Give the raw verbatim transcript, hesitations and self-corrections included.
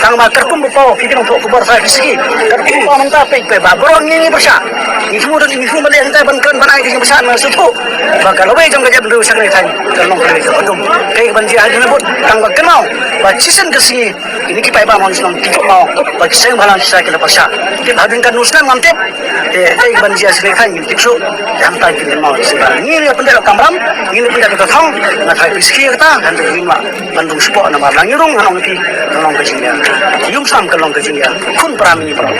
Tang ba katkum ba paw, phi ki nongthoh khubor sa phi sngewthuh. Katkum ba paw mynta peit, peit ba baroh ngi ngi pyrshah. Ngi thmu don, ngi thmu ban leh hangtai ban kren ban ai ka jingpyrshah na sngewthuh ba ka lawei jong ka jaitbynriew Shangrai Thain ka long ka lawei kaba dum. Kaei kaban jia hadien bud, tang ba kynmaw ba shisien ka sngi kine ki paidbah mon shnong ki tip maw ba ki seng bhalang shisha ki la pyrshah. Te hadien katno snem ngam tip. Te kaei kaban jia Shangrai Thain ngim tip shuh. Te hangta ki kynmaw shisha. Ngi la pyndep kamram, ngi la pyndep ka thong. Nga tharai phi sngewthuh kata, hynrei ngim lah ban rung shapoh namar la ngi rung, ha nong phi, ha nong ka jingïa. Ïum sam ka long ka jingïa. Khun para ngi para.